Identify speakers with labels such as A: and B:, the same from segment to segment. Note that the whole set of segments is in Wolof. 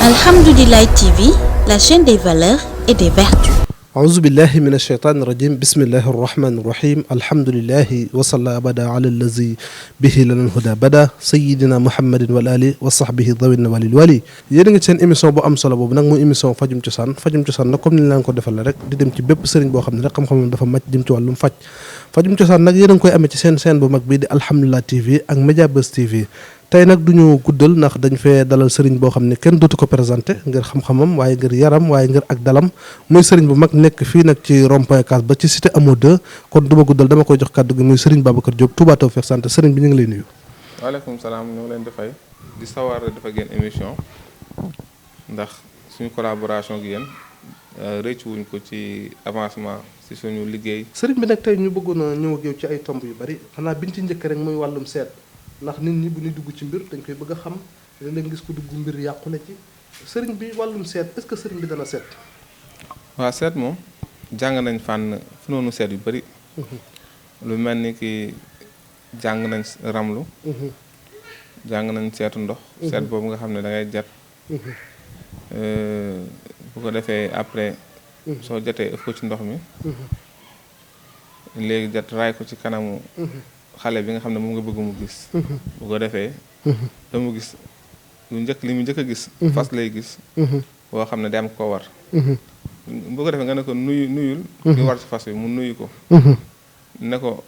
A: Alhamdoulilah TV, la chaîne des valeurs et des vertus.
B: أعوذ بالله من الشيطان الرجيم بسم الله الرحمن الرحيم الحمد لله وصلى أبدا على الذي به لنا الهدى بدا سيدنا محمد والآل وصحبه ذوي النوال الوالي yéen a ngi seen émission bu am solo boobu nag muy émission fajum cosaan nag comme ni leen ko defal rek di dem ci bépp sëriñ boo xam ne rek xam-xamam dafa màcc jëm ci wàllum fajum cosaan nag yéen a ngi koy amee ci seen chaîne bu mag bii di Alhamdoulilah TV ak Mediabuzz TV tey nag du ñu guddal ndax dañ fee dalal sëriñ boo xam ne kenn dootu ko présenté ngir xam-xamam waaye ngir yaram waaye ngir ak dalam muy sëriñ bu mag nekk fii nag ci rond-point Case ba ci cité Amo 2 kon du ma guddal dama koy jox kàddu gi muy sëriñ Babacar Diop Touba Tawfekh Santé sëriñ bi ñu ngi lay nuyu.
C: waaleykum salaam ñu ngi leen di fay di sawar dafa génn émission ndax suñu collaboration ak yéen rëcc wuñ ko ci avancement ci suñu liggéey.
B: sëriñ bi nag tey ñu bëggoon a ñëw ak yow ci ay tomb yu bari xanaa biñ ci njëkk rek muy wàllum seet ndax nit ñi bu ñuy dugg ci mbir dañ koy bëgg a xam léeg-léeg gis ko dugg mbir yàqu na ci sëriñ bi wàllum seet est-ce que sëriñ bi dana seet.
C: waaw seet moom jàng nañ fànn fu noonu seet yu bari lu mel ni ki jàng nañ ramlu jàng nañ seetu ndox seet boobu nga xam ne da ngay jat bu ko defee après soo jatee ëf ko ci ndox mi léegi jat raay ko ci kanamu xale bi nga xam ne moom nga bëgg mu gis bu ko defee da mu gis li mu njëkk a gis fas lay gis boo xam ne day am ko war bu ko defee nga ne ko nuyul ki war ci fas bi mu nuyu ko ne ko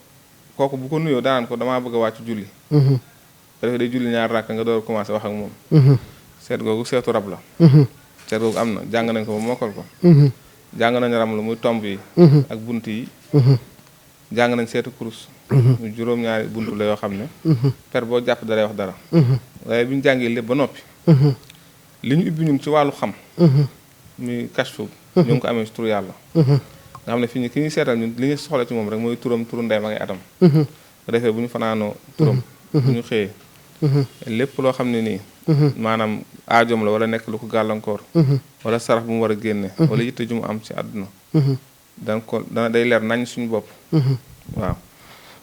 C: kooku bu ko nuyoo daanaan ko damaa bëgg a wàcc julli bu ko defee day julli ñaar ràkk nga door commencé wax ak moom seet googu seetu rab la seet googu am na jàng nañ ko ba mokkal ko jàng nañ ram lu muy tomb yi ak bunt yi jàng nañ seetu kurus mu juróom-ñaari buntu la yoo xam ne per boo jàpp dalay wax dara waaye bi ñu jàngee lépp ba noppi li ñu ubbi ñun ci wàllu xam muy kashfu ñu ngi ko amee ci turu yàlla nga xam ne fii ñu ki ñuy seetal ñun li ñu soxla ci moom rek mooy turam turu ndey ma ngay atam bu defee bu ñu fanaanoo turam bu ñu xëyee lépp loo xam ne nii maanaam aajoom la wala nekk lu ko gàllankoor wala sarax bu mu war a génne wala yitte ju mu am ci àdduna dana day leer nañ suñu bopp waaw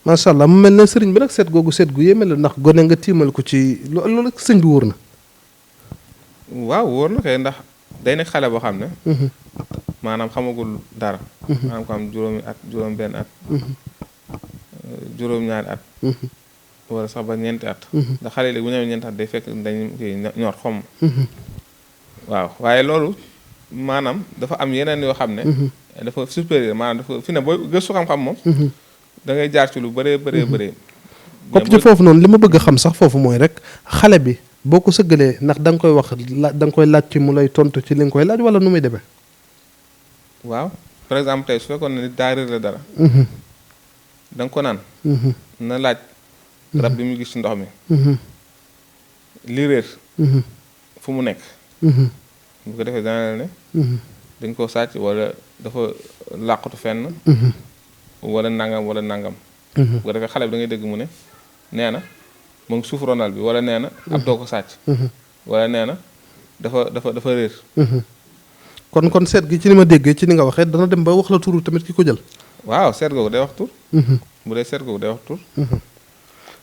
B: macha allah mu mel ne sëriñ bi nag seet googu seet gu yéeme la ndax gone nga tiimal ko ci loolu sëñ bi wóor na.
C: waaw wóor na kay ndax day nekk xale boo xam ne. maanaam xamagul dara. maanaam ko am juróomi at juróom-benn at. juróom-ñaari at. wala sax ba ñeenti at. ndax xale léegi bu ñu amee ñeenti at day fekk dañu ñor xomm. waaw waaye loolu maanaam dafa am yeneen yoo xam ne. dafa supérieur maanaam dafa fi ne booy gëstu xam-xam moom. da ngay jaar ci lu bëree bëree.
B: kopp ci foofu noonu li ma bëgg a xam sax foofu mooy rek xale bi boo ko sëggalee ndax da nga koy wax da nga koy laaj ci mu lay tontu ci li nga koy laaj wala nu muy demee.
C: waaw par exemple tey su fekkoon ne nit daa réer la dara. da nga ko naan. na laaj rab bi mu gis ci ndox mi. li réer. fu mu nekk. bu ko defee dana la ne. dañ koo sàcc wala dafa làqatu fenn. wala nangam. bu ko defee xale bi da ngay dégg mu ne nee na mu ngi suuf ronal bi wala nee na ab doo ko sàcc. wala nee na dafa réer.
B: kon seet gi ci ni ma déggee ci ni nga waxee dana dem ba wax la turu tamit ki ko jël.
C: waaw seet googu day wax tur. bu dee seet googu day wax tur.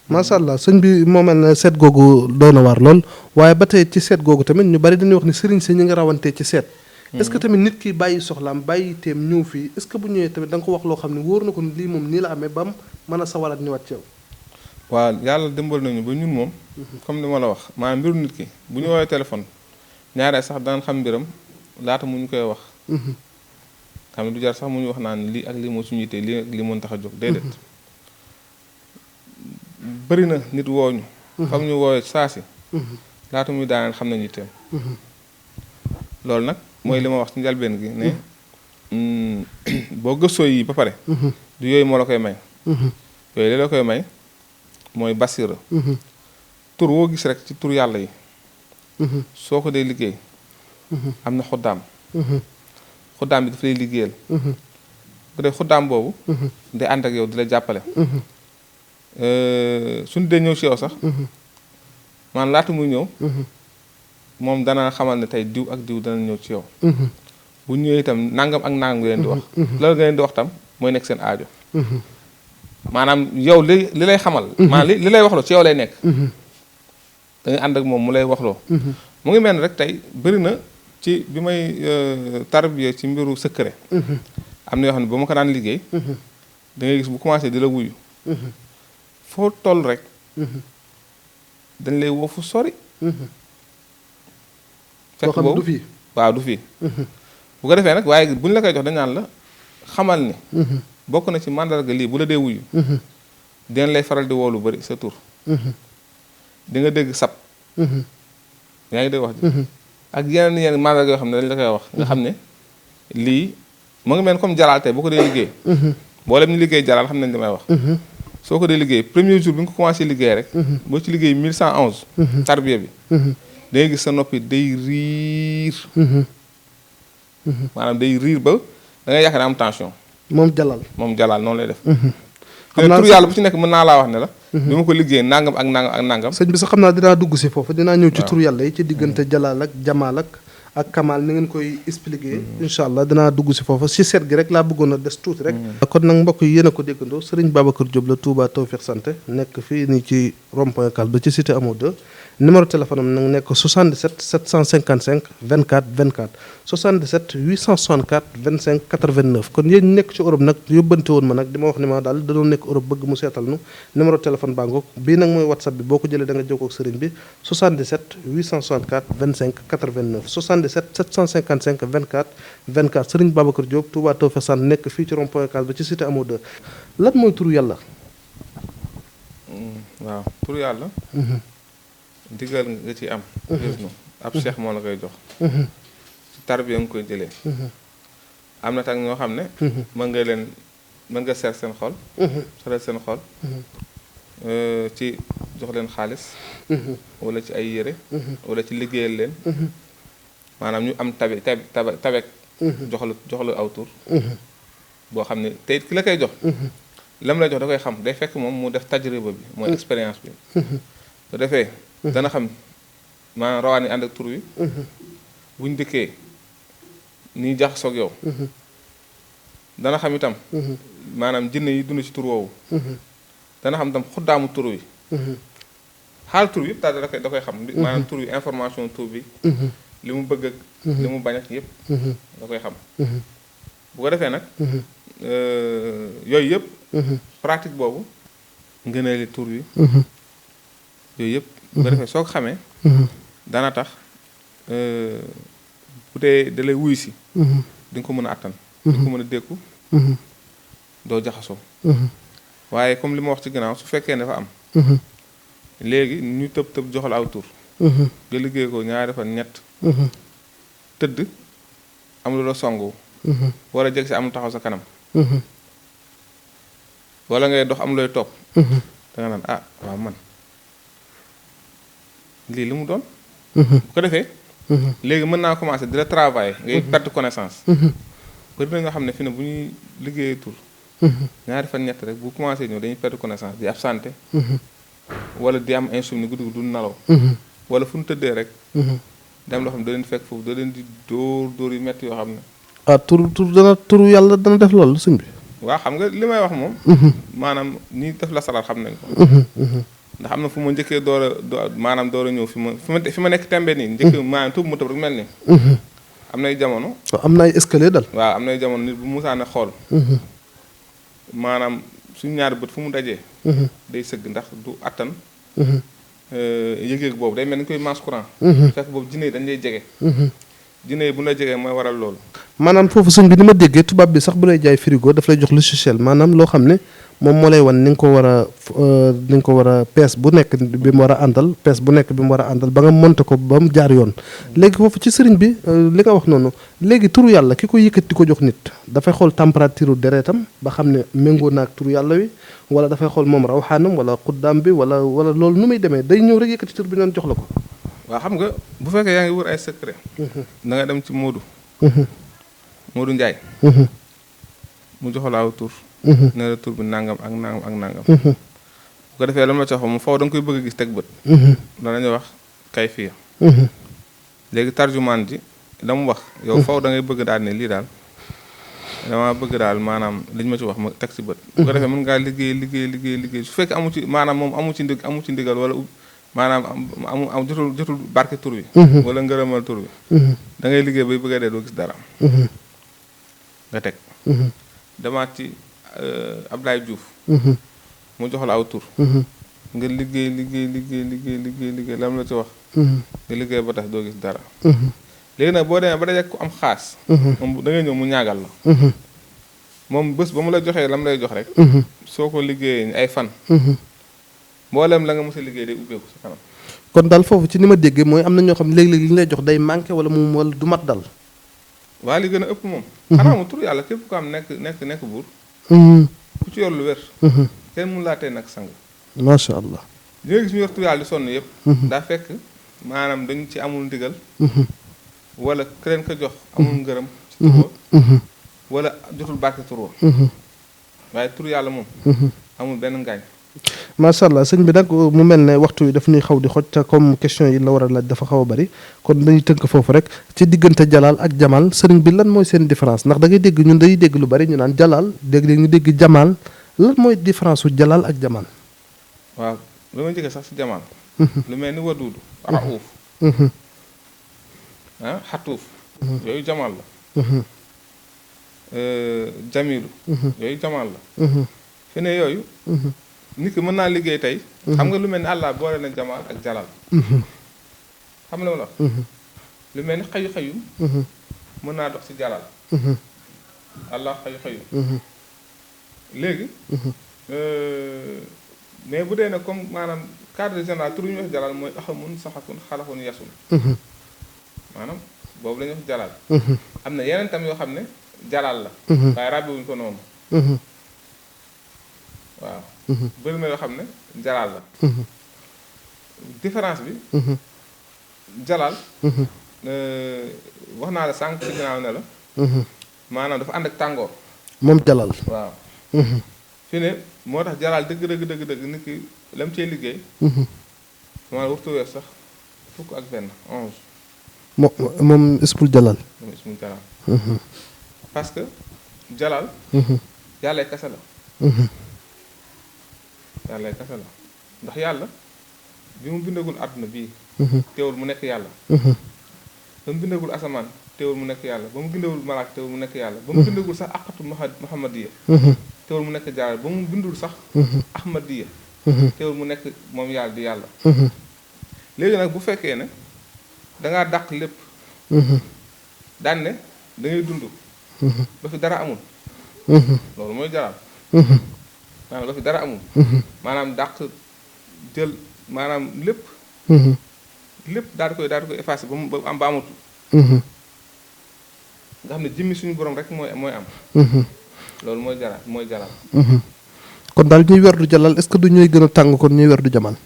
B: macha allah sëñ bi moo mel ne seet googu doy na waar lool waaye ba tey ci seet googu tamit ñu bari dañuy wax ni sëriñ si ñu ngi rawantee ci seet. est-ce que tamit nit ki bàyyi soxlaam bàyyi teem ñëw fii est-ce que bu ñëwee tamit da nga ko wax loo xam ne wóor na ko ni lii moom nii la amee bam mën a sawaraat ñëwaat ci yow.
C: waaw yàlla dimbal nañu ba ñun moom. comme ni ma la wax maanaam mbiru nit ki bu ñu woowee téléphone ñaaree sax daan xam mbiram laata mu ñu koy wax. xam ne du jar sax mu ñu wax naan lii ak lii moo suñu yitee lii ak lii mën tax a jóg déedéet. bëri na nit wooñu fam ñu woowee saa si. laata muy daaneel xam nañu yitteem. loolu nag mooy li ma wax ci njalbeen gi ne boo gëstoo yi ba pare du yooyu moo la koy may yooyu li la koy may mooy basira tur woo gis rek ci tur yàlla yi soo ko dee liggéey am na xuddaam bi dafa lay liggéeyal bu dee xuddaam boobu day ànd ak yow di la jàppale suñu dee ñëw ci yow sax man laata muy ñëw moom dana xamal ne tey diw ak diw dana ñëw ci yow. bu ñëwee itam nangam ak nangam nga leen di wax. loolu nga leen di wax tam mooy nekk seen aajo. maanaam yow li lay xamal. maanaam li lay waxloo ci yow lay nekk. da ngay ànd ak moom mu lay waxloo. mu ngi mel ni rek tey bëri na ci bi may tarbiya ci mbiru secret. am na yoo xam ne ba ma ko daan liggéey. da ngay gis bu commencé di la wuyu. foo toll rek. dañ lay woo fu sori. fekk boobu du fii waaw du fii. bu ko defee nag waaye buñ la koy jox dañ naan la xamal ni. bokk na ci mandarga lii bu la dee wuyu. dinañ lay faral di woo lu bëri sa tur. di nga dégg sab. yaa ngi dégg wax ji. ak yeneen mandarga yoo xam ne dañ la koy wax nga xam ne lii mu ngi mel comme jalaal tey boo ko dee liggéey. mboolem ñu liggéey jalaal xam nañ li may wax. soo ko dee liggéey premier jour bi nga ko commencé liggéey rek. boo ci liggéey 1111. tarbiya bi. da ngay gis sa noppi day riir. maanaam day riir ba da ngay yaakaar ne am tension. moom jalaal noonu lay def. xam naa tur yàlla bu ci nekk mën naa laa wax ne la. bi ma ko liggéey nangam ak nangam ak nangam.
B: sëñ bi sax xam naa dinaa dugg si foofu dinaa ñëw ci tur yàlla yi ci diggante jalaal ak jamaal ak kamal ni ngeen koy expliquer. incha allah dinaa dugg si foofu si seet gi rek laa bëggoon a des tuuti rek. kon nag mbokk yi yéen a ko déggandoo Serigne Babacar Diop la Touba Tawfekh Santé nekk fii nii ci rond-point Case ba ci cité Amo 2 numéro téléphone am nag nekk 77 755 24 24 77 864 25 89 kon yéen ñu nekk ci Europe nag yóbbante woon ma nag di ma wax ni ma daal dañoo nekk Europe bëgg mu seetal nu numéro téléphone baa ngoog bii nag mooy WhatsApp bi boo ko jëlee da nga jokkoo ak Serigne bi 77 864 25 89 77 755 24 24 Serigne Babacar Diop Touba Tawfekh Santé nekk fii ci rond-point Case ba ci cité Amo 2 lan mooy turu yàlla.
C: waaw turu yàlla. ndigal nga ci am. gis ab cheikh moo la koy jox. ci tarbiya nga koy jëlee. am na tak ñoo xam ne. mën nga seet seen xol. seet seen xol. ci jox leen xaalis. wala ci ay yére. wala ci liggéeyal leen. maanaam ñu am tabek jox la aw tur. boo xam ne tey ki la koy jox. lam la jox da koy xam day fekk moom mu def tajriba bi mooy expérience bi. su defee. dana xam maanaam rawaan yi ànd ak tur wi. buñ dëkkee nii jaxasoo ak yow. dana xam itam. maanaam jinne yi dund ci tur woowu. dana xam itam xuddaamu tur wi. xaal tur wi yëpp daal da koy xam. maanaam tur wi information tur bi. li mu bëgg ak. li mu bañ ak yëpp. da koy xam. bu ko defee nag. yooyu yëpp. pratique boobu. ngëneeli tur wi. yooyu yëpp. bu ko defee soo ko xamee. dana tax bu dee da lay wuyu si. di nga ko mën a attan. di nga ko mën a dékku. doo jaxasoo. waaye comme li ma wax ci gannaaw su fekkee ne dafa am. léegi ñu tëb joxal aw tur. nga liggéey ko ñaari fan ñett. tëdd am lu la songu. wala jeg si am taxaw sa kanam. wala ngay dox am looy topp. da nga naan waaw man. lii li mu doon. bu ko defee. léegi mën naa commencer di la travailler ngay perdre connaissance. bëri na nga xam ne fi ne bu ñuy liggéeyee tur. ñaari fan ñett rek bu commencé ñëw dañuy perdre connaissance di absenté. wala di am insomnie guddi du nalaw. wala fu ñu tëddee rek. dem loo xam ne da leen di fekk foofu da leen di dóor yu metti yoo xam ne.
B: turu yàlla dana def loolu sëñ bi.
C: waaw xam nga li may wax moom. maanaam ñi def la salar xam nañ ko. ndax am na fu ma njëkkee door a ñëw fi ma nekk tembe nii. njëkkee maanaam tuub mu tëb rek mel ni. am nay jamono.
B: am na ay escalier dal.
C: waaw am nay jamono nit bu musaane xool. maanaam suñu ñaari bët fu mu dajee. day sëgg ndax du attan. yëg-yëg boobu day mel ni koy masse courant. fekk boobu jinne yi dañ lay jege. jinne yi bu la jegee mooy waral loolu. maanaam
B: foofu sëñ bi ni ma déggee tubaab bi sax bu lay jaay frigo daf lay jox logiciel maanaam loo xam ne moom moo lay wan ni nga ko war a pees bu nekk bi mu war a àndal pees bu nekk bi mu war a àndal ba nga monté ko ba mu jaar yoon. léegi foofu ci sëriñ bi li nga wax noonu léegi turu yàlla ki ko yëkkati ko jox nit dafay xool température deretam ba xam ne méngoo na ak turu yàlla wi wala dafay xool moom rawxaanam wala xuddaam bi wala loolu nu muy demee day ñëw rek yëkkati tur bi noonu jox la ko.
C: waaw xam nga bu fekkee yaa ngi wër ay secret. da nga dem ci Modou Ndiaye. mu jox la aw tur. ne la tur bi nangam ak nangam ak nangam. bu ko defee lan la ci wax mu faw da nga koy bëgg a gis teg bët. loolu la ñuy wax kayfiya. léegi tarjumaan ji la mu wax. yow faw da ngay bëgg daal ne lii daal dama bëgg daal maanaam liñ ma ci wax ma teg ci bët. bu ko defee mën ngaa liggéey su fekkee amu ci maanaam moom amu ci ndigal wala maanaam am jotul barke tur bi wala ngërëmal tur bi da ngay liggéey bay bëgg a dee doo gis dara nga teg demaat ci Abdoulaye Diouf mu jox la aw tur nga liggéey lam la ci wax nga liggéey ba tax doo gis dara léegi nag boo demee ba dajee ku am xaas moom da ngay ñëw mu ñaagal la moom bés ba mu la joxee lam lay jox rek soo ko liggéeyee ay fan mboolem la nga mos a liggéey day ubbeeku sa kanam
B: kon daal foofu ci ni ma déggee mooy am na ñoo xam ne léeg-léeg li ñu lay jox day manqué wala moom wala du mat dal
C: waa li gën a ëpp moom xanaa mu tur yàlla képp ko am nekk buur ku ci yor lu wér kenn mun laa tey nag sang
B: macha allah
C: li nga gis ñu yor tur yàlla di sonn yëpp daa fekk maanaam dañu ci amul ndigal wala keneen ko jox amul ngërëm ci tur wala jotul barke tur waaye tur yàlla moom amul benn ngaañ
B: macha allah sëñ bi nag mu mel ne waxtu wi daf ñuy xaw di xoj te comme question yi la war a laaj dafa xaw a bari kon dañuy tënk foofu rek ci diggante jalaal ak jamal sëriñ bi lan mooy seen différence ndax da ngay dégg ñun day dégg lu bari ñu naan jalaal dégg ñu dégg jamal lan mooy différence su jalaal ak jamal
C: waaw lu ma njëkk sax si jamal lu mel ni waduudu rauf xatuuf yooyu jamal la jamilu yooyu jamal la fi ne yooyu nit ki mën naa liggéey tey xam nga lu mel ni àllaa boole na jamaal ak jalal xam nga la lu mel ni xayu-xayum mën naa dox ci jalal àllaa xayu-xayum léegi mais bu dee nag comme maanaam cadre général tur ñu wax jalal mooy axamun saxakun xalaxun yasun maanaam boobu la ñuy wax jalal am na yeneen tam yoo xam ne jalal la waaye ràbbiwuñ ko noonu waaw bëri na yoo xam ne jalaal la différence bi jalaal wax naa la sànq ci ginnaaw ne la maanaam dafa ànd ak tàngoor
B: moom jalaal
C: waaw fi ne moo tax jalaal dëgg nit ki lam cee liggéey maanaam waxtu weer sax fukk ak benn 11
B: moom ismul jalaal
C: moom ismul jalaal parce que jalaal yàlla kese la yàlla kese la ndax yàlla bi mu bindagul àdduna bii teewul mu nekk yàlla ba mu bindagul asamaan teewul mu nekk yàlla ba mu bindagul malaak teewul mu nekk yàlla ba mu bindagul sax aqatu muhammadiya teewul mu nekk jalaal ba mu bindul sax ahmadiya teewul mu nekk moom yàlla di yàlla léegi nag bu fekkee ne dangaa dàq lépp daan ne da ngay dund ba fi dara amul loolu mooy jalaal maanaam ba fi dara amul maanaam dàq jël maanaam lépp daal di koy effacé ba am ba amatu nga xam ne jëmmi suñu borom rek mooy am loolu mooy jalaal
B: kon daal ñuy werdu jalal est-ce que du ñooy gën a tàng kon ñuy werdu jamal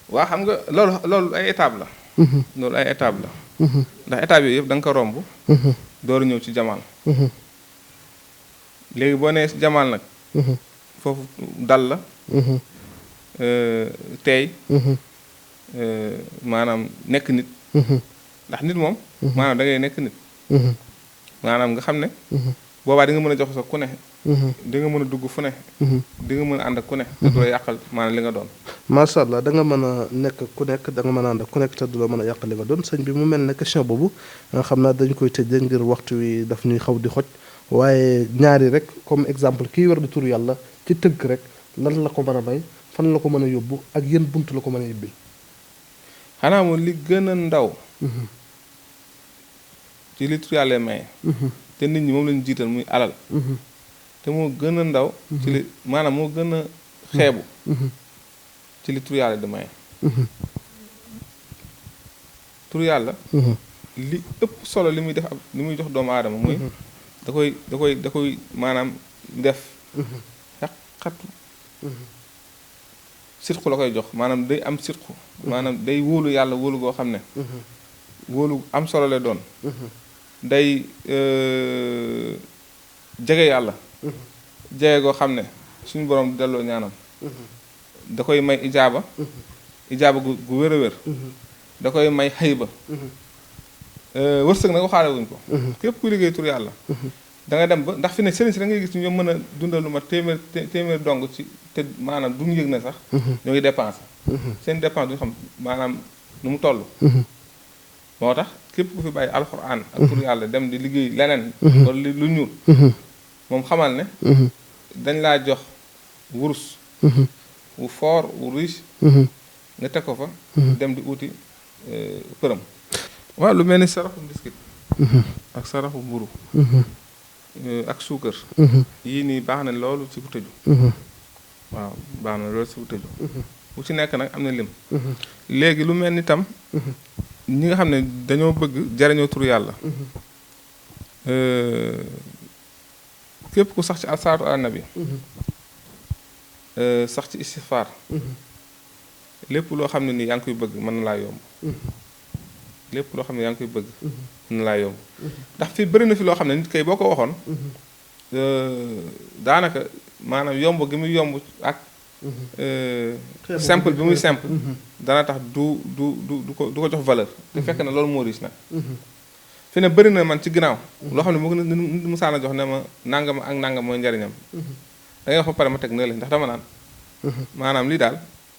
C: waa xam nga loolu ay étape la loolu ay étape la ndax étape yooyu yëpp da nga ko romb door ñëw ci jamal léegi boo nee si jamal nag foofu dal la tey maanaam nekk nit ndax nit moom maanaam da ngay nekk nit maanaam nga xam ne boobaa di nga mën a jox sa ku ne di nga mën a dugg fu ne di nga mën a ànd ak ku ne te du la yàqal maanaam li nga doon
B: macha allah da nga mën a nekk ku nekk da nga mën a ànd ak ku nekk te du la mën a yàqal li nga doon sëñ bi mu mel ne question boobu nga xam naa dañ koy tëjee ngir waxtu wi daf ñuy xaw di xoj waaye ñaari rek comme exemple kii war di tur yàlla ci tëgg rek lan la ko mën a may fan la ko mën a yóbbu ak yéen bunt la ko mën a yóbbil
C: xanaa moom li gën a ndaw ci li tur yàlla maye te nit ñi moom lañu jiital muy alal te moo gën a ndaw ci li maanaam moo gën a xeebu ci li tur yàlla di maye tur yàlla li ëpp solo li muy def ab li muy jox doomu aadama muy da koy maanaam def xatu sirku la koy jox maanaam day am sirku maanaam day wóolu yàlla wóolu goo xam ne wóolu am solo lay doon day jege yàlla jege goo xam ne suñu borom delloo ñaanam da koy may ijaaba gu wér a wér da koy may xayba wërsëg nag waxaale wuñ ko képp kuy liggéey tur yàlla da nga dem ba ndax fi ne sëriñ si da ngay gis ñoom mën a dundal lu ma téeméer dong ci te maanaam duñu yëg na sax ñoo ngi dépensé seen dépense duñu xam maanaam nu mu toll moo tax képp ku fi bàyyi alxuraan ak pour yàlla dem di liggéey leneen wala lu ñuul moom xamal ne dañ laa jox wurus wu fort wu riche nga teg ko fa dem di uti përëm waaw lu mel ni saraxu mbiskit ak saraxu mburu ak suukar yii nii baax na loolu ci ku tëju waaw baax na loolu ci ku tëju bu ci nekk nag am na lim léegi lu mel ni tam ñi nga xam ne dañoo bëgg jariñoo tur yàlla képp ku sax ci salaatu ala nabi sax ci istighfar lépp loo xam ne nii yaa ngi koy bëgg mën na laa yomb lépp loo xam ne yaa ngi koy bëgg mën na laa yomb ndax fii bëri na fi loo xam ne nit kay boo ko waxoon daanaka maanaam yomb gi muy yomb ak simple bi muy simple dana tax du ko jox valeur te fekk na loolu moo riche nag fi ne bëri na man ci ginnaaw loo xam ne mu nit mu saana jox ne ma nangam ak nangam mooy njariñam da ngay wax ba pare ma teg ne la ndax dama naan maanaam lii daal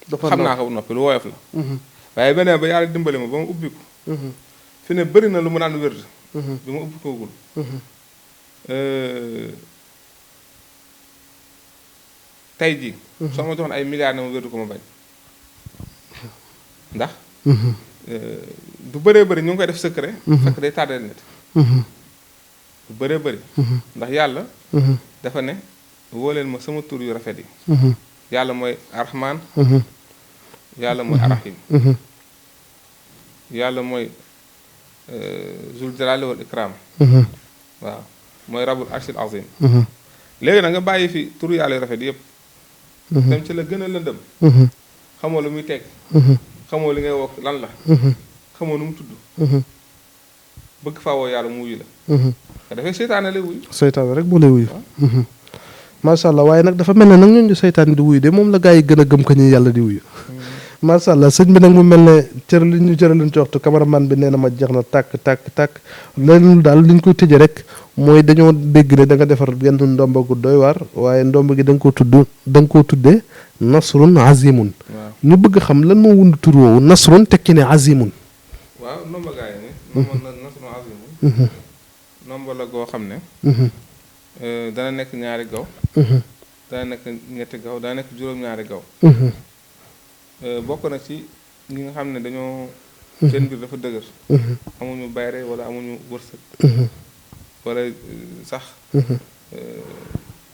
C: xam naa ko bu noppi lu woyof la waaye beneen ba yàlla dimbali ma ba ma ubbi ko fi ne bëri na lu mu naan wér bi ma ubbi koogul tey jii soo ma joxoon ay milliards ne ma wér ko ma bañ ndax du bëree bëri ñu ngi koy def secret fekk day tardé nit du bëree bëri ndax yàlla dafa ne woo leen ma sama tur yu rafet yi yàlla mooy arrahman yàlla mooy arrahim yàlla mooy zul jalali wal ikram waaw mooy rabul arshil azim léegi nag nga bàyyi fi tur yàlla yu rafet yëpp dem ci la gën a lëndëm xamoo lu muy teg xamoo li ngay wax lan la xamoo nu mu tudd bëgg faa woo yàlla mu wuyu la nga dafay seytaane lay wuyu
B: seytaane rek moo lay wuyu macha allah waaye nag dafa mel ne nag ñooñu seytaan di wuyu de moom la gaa yi gën a gëm ko ñu yàlla di wuyu macha allah sëñ bi nag mu mel ne cër li ñu cëraluñ ci waxtu cameraman bi nee na ma jeex na tàkk leneen daal li ñu koy tëjee rek mooy dañoo dégg ne da nga defar genn ndomba gu doy waar waaye ndomba gi da nga koo tuddee nasrun azimun ñu bëgg xam lan moo wund tur woowu nasrun tekki ne azimun
C: waaw ndomba gaa yi ne nasrun azimun ndomba la goo xam ne dana nekk ñaari gaw dana nekk ñetti gaw dana nekk juróom-ñaari gaw bokk na ci ñi nga xam ne dañoo seen mbir dafa dëgër amuñu bayre wala amuñu wërsëg wala sax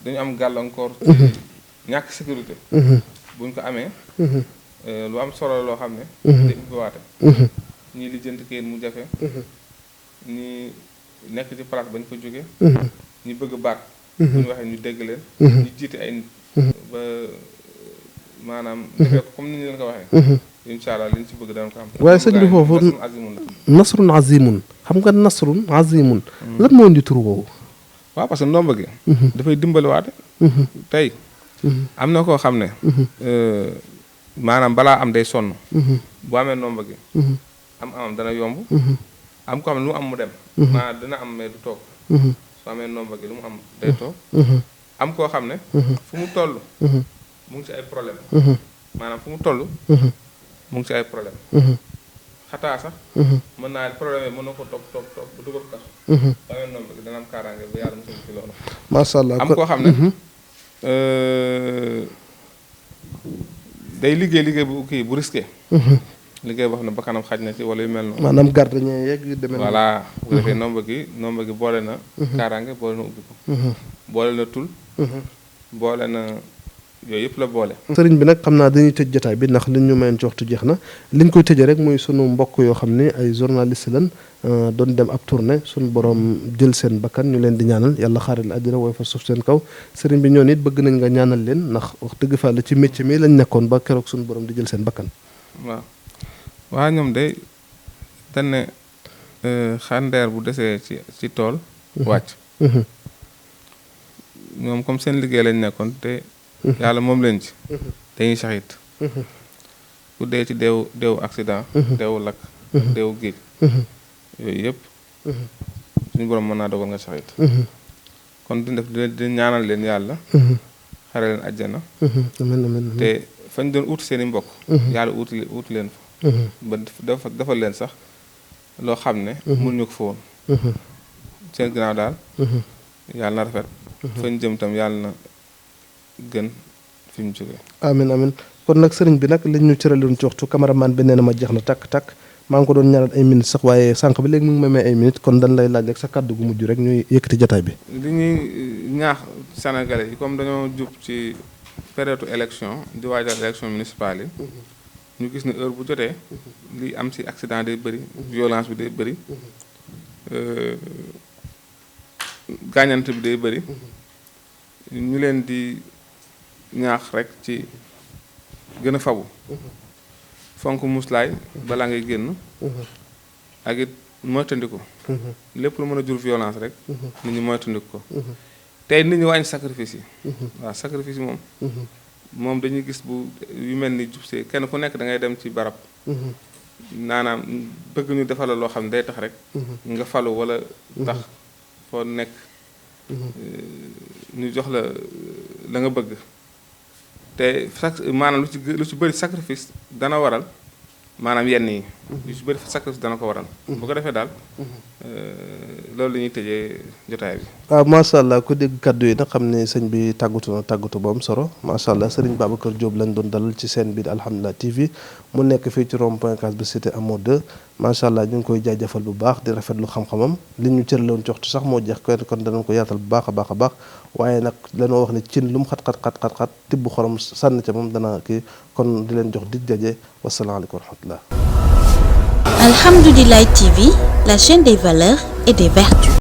C: dañu am gàllankoor ñàkk sécurité buñ ko amee lu am solo loo xam ne day ubbiwaate ñii lijjanti kayit mu jafe ñi nekk ci place bañ fa jóge ñi bëgg baat bu ñu waxee ñu dégg leen ñu jiite ay nit ba maanaam defee ko comme ni ñu leen ko waxee incha allah li ñu ci bëgg daan ko am
B: waaye sëñ bi foofu nasrun azimun xam nga nasrun azimun lan moo indi tur woowu
C: waaw parce que ndomba gi dafay dimbaliwaate tey am na koo xam ne maanaam balaa am day sonn bu amee ndomba gi am dana yomb am ko xam ne lu mu am mu dem maanaam dina am mais du toog su amee ndomba gi lu mu am day toog am koo xam ne fu mu toll mu ngi ci ay problème maanaam fu mu toll mu ngi ci ay problème xataa sax mën naa problème yi mën na ko topp bu dugal ko kaso ba ngeen ndomba gi dana am kaaraange ba yàlla mosul ci loolu
B: macha allah
C: am koo xam ne day liggéey bu kii bu risqué liggéey boo xam ne ba kanam xaj na ci wala yu mel noonu
B: maanaam gardien yeeg yu demee
C: voilà bu ko defee ndomba gi boole na kaaraange boole na ubbi ko boole na tul boole na yooyu yëpp la boole
B: sëriñ bi nag xam naa dañuy tëj jotaay bi ndax liñ ñu mayoon ci waxtu jeex na liñ koy tëjee rek muy sunu mbokk yoo xam ne ay journaliste lan doon dem ab tournée sunu borom jël seen bakkan ñu leen di ñaanal yàlla xaaral àddina wooy fa suuf seen kaw sëriñ bi ñoon it bëgg nañ nga ñaanal leen ndax wax dëgg fa la ci métier mi lañ nekkoon ba keroog sunu borom di jël seen bakkan
C: waaw ñoom de dañ ne xandeer bu desee ci tool wàcc ñoom comme seen liggéey lañ nekkoon te yàlla moom leen ci dañuy saxit ku dee ci deewu accident deewu lakk deewu géej yooyu yëpp suñu borom mën naa dogal nga saxit kon duñ def di ñaanal leen yàlla xare leen àjjana te fañ doon ut seen i mbokk yàlla ut leen fa ba defal leen sax loo xam ne mun ñu ko fa woon seen ginnaaw daal yàlla na rafet fañ jëm tam yàlla na gën fi mu jógee
B: amin kon nag sëriñ bi nag liñ ñu cëraloon ci waxtu cameraman bi nee na ma jeex na takk maa ngi ko doon ñaanal ay minutes sax waaye sànq bi léegi mu ngi may may ay minutes kon dañ lay laaj rek sa kàddu gu mujj rek ñuy yëkkati jotaay bi
C: li ñuy ñaax sénégalais yi comme dañoo jub ci période élection di waajal élection municipale yi ñu gis ne heure bu jotee li am ci accident day bëri violence bi day bëri gaañante bi day bëri ñu leen di ñaax rek ci gën a fabu fonk muslaay balaa ngay génn ak it moytandiku lépp lu mën a jur violence rek nit ñi moytandiku ko tey nit ñi wàññi sacrifice yi waaw sacrifice yi moom dañuy gis bu yu mel ni jubsee kenn ku nekk da ngay dem ci barab naanaam bëgg ñu defal la loo xam ne day tax rek nga falu wala tax foo nekk ñu jox la nga bëgg te maanaam lu ci bëri sacrifice dana waral maanaam yenn yi lu ci bëri sacrifice dana ko waral bu ko defee daal loolu la ñuy tëjee jotaay bi
B: waaw macha allah ku dégg kaddu yi nag xam ne sëñ bi tàggatu bu am solo macha allah Serigne Babacar Diop lañ doon dalal ci seen biir Alhamdulillah TV mu nekk fii ci rond-point Case bi cité Amo 2 macha allah ñu ngi koy jaajëfal bu baax di rafetlu xam-xamam li ñu cëraloon ci waxtu sax moo jeex kon danañ ko yaatal bu baax a baax waaye nag dañoo wax ne cin lu mu xat tibb xorom sànni ca moom dana kii kon di leen jox dig jaje wasalaamaaleykum wa rahmatullah.
A: Alhamdulillah TV, la chaîne des valeurs et des vertus.